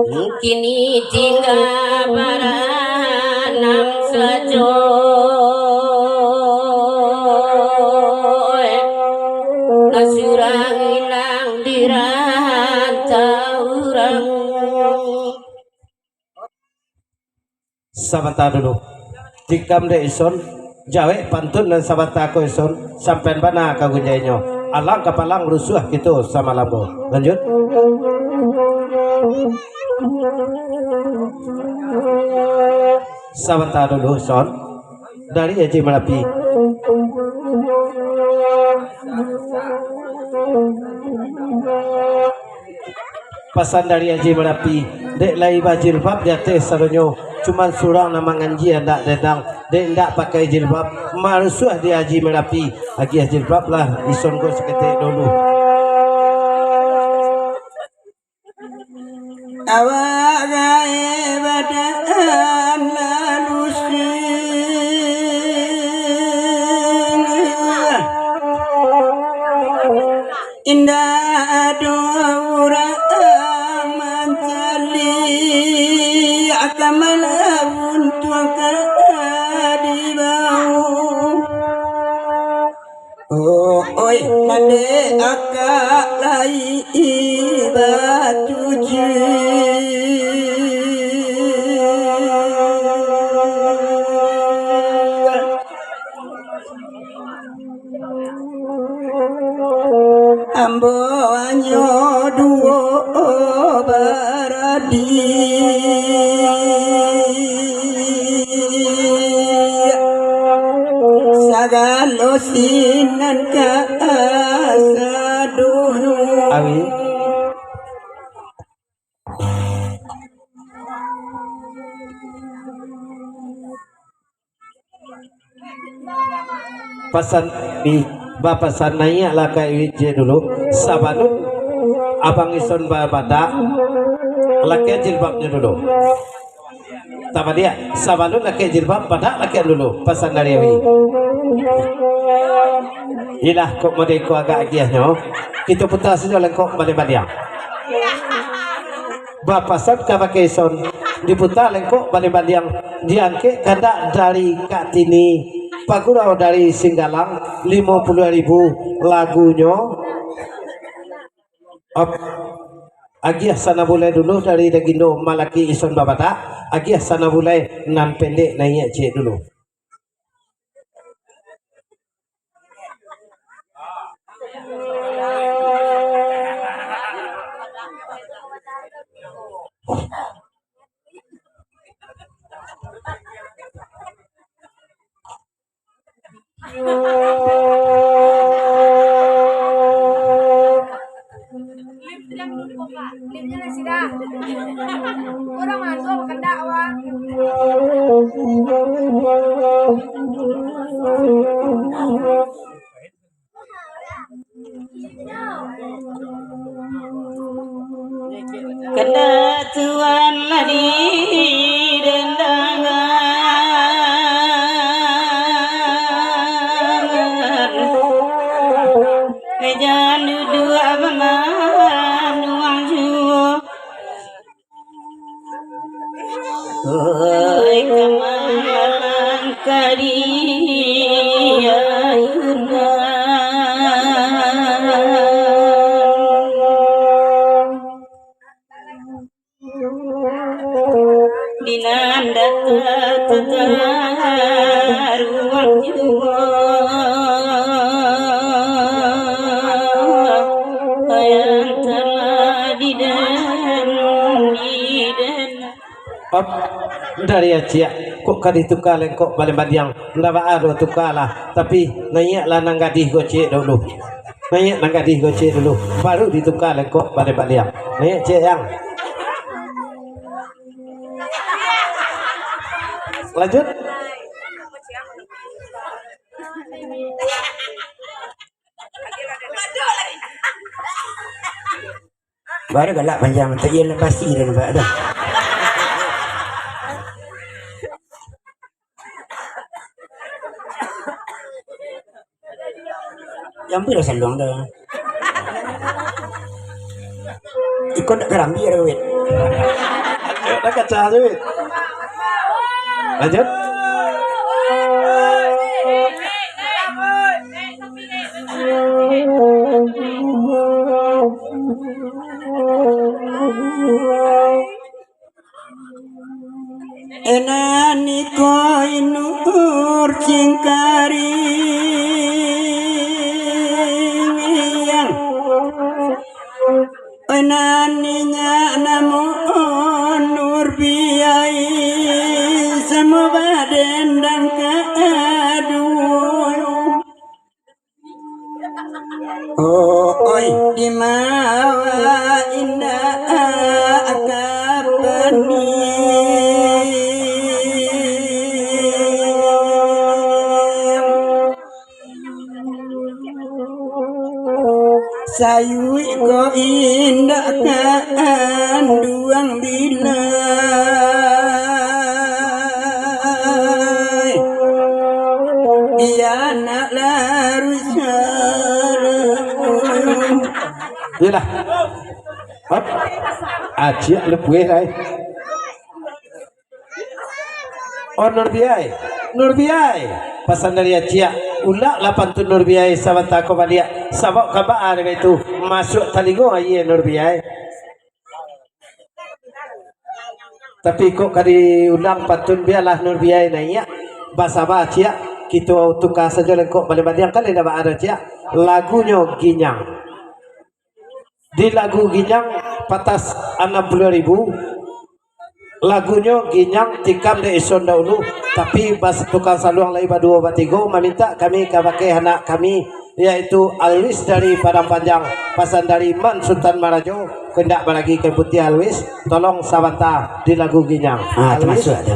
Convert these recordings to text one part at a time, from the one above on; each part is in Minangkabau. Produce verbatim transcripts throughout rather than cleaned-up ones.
Kini tingga baranang sajo, surang inang di rantau urang. Sabanta dulu. Tikam dek Ison, jawek pantun nan sabanta ko Ison, sampean bana ka gunjainyo. Alang kapalang rusuah kito samalam ko. Lanjut. Sabanta dulu, Son. Dari Haji Marapi. Pasan dari Haji Marapi, dek lai bajilbab di ateh sadonyo, cuman surang nan manganjia ndak dendang, dek ndak pakai jilbab, marusuah di Haji Marapi, agiah jilbab lah, Ison ko saketek dulu. Awak gaek badan lalu sing, indak ado urang mancaliak ka malawun tuangka di bawah. Oi, nan dek akak lai batuju. Ambo hanyo duo baradiak, sagalo sinan ka sadonyo. Awi. Pasan di, bapasan naiaklah ka Iwi ciek dulu. Sabalun Abang Ison bapadak, lakek jilbabnyo dulu. Tabaliak, sabalun lakek jilbab, padak lakek dulu, pasan dari Awi. Ilah, kok model ko agak agiahnyo, kito puta sajo lengkok baliang-baliang. Bapasan ka bakeh Ison, diputa lengkok baliang-baliang, diangkek kandak dari Kak Tini, pagurau dari Singgalang, limo puluah ribu lagunyo. Ap-, agiah sanabulai dulu dari Dagindo Malaki Ison Babatak, agiah sanabulai nan pendek naiak ciek dulu. Lift jangan lupa, Kak. Liftnya nasi dah. Orang mandul kendak, wah. Kandak Tuan lah didendangan, meja duduak bamanuang juo. Oi, kamalangka di ayunan. Di nan data tataruang juo, yang telah diden, diden. Op, dari aciak, kok ka dituka lengkok baliang-baliang? Ndak baa doh, tukalah. Tapi, naiaklah nan gadih ko ciek dulu. Naiak nan gadih ko ciek dulu. Baru dituka lengkok baliang-baliang. Naiak ciek, Yang. Lanjut. Baru galak panjang, tak iya lembasi dah nampak dah. Yang pun dah saluang dah. Ikon nak karambia dah, weh. Dah kacau tu. Lanjut. Enan iko Nur Cingkaring. Enan inyak namo Nur Biai, samo badendang ka aduh. Oh, oi, dimawa indak ka bani. Sayuik ko indak ka anduang bilai. Iya nak laruih salah. Iyolah. Hop. Aciak lepuih lai. Oh, Nur Biai. Nur Biai. Pasan dari Aciak. Ulak lah pantun Nur Biai sabanta ko baliak. Sabab ka baa dek itu. Masuak talingo aia Nur Biai. Tapi kok ka diulang pantun, bialah Nur Biai naiak. Basaba Aciak. Kito tuka sajo lengkok baliak-baliak kan indak baa doh Aciak. Lagunyo Ginyang. Di lagu Ginyang patas anam puluah ribu. Lagunyo Ginyang tikam dek Ison dahulu, tapi bas tukang saluang lai baduo batigo mamintak kami kabake anak kami, yaitu Alwis dari Padang Panjang, pasan dari Man Sutan Marajo, kandak balagi kain putiah Alwis, tolong sabanta di lagu Ginyang. Ah, Alwis, tamasuak tu.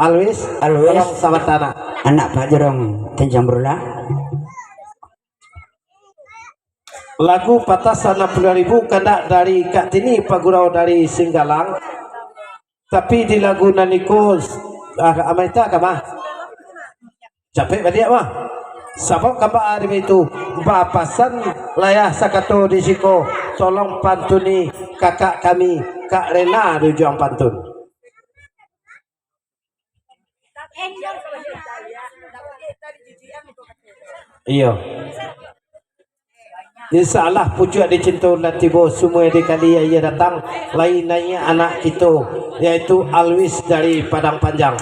Alwis, Alwis, tolong sabanta nak. Anak Pak Jorong Tanjang Berulak. Lagu patas anam puluah ribu kandak dari Kak Tini Pagurau dari Singgalang. Tapi di lagu nan iko, ah, Amaita ka mah. Capek baliak mah. Sabab kaba ari itu, bapasan layah sakato di siko, tolong pantuni kakak kami, Kak Rena di Ujuang Pantun. Iyo. Insya Allah pucuak dicinto lah tibo, sumua dikali aia datang, lai naiak anak kito, yaitu Alwis dari Padang Panjang.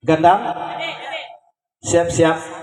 Gandang. Siap-siap.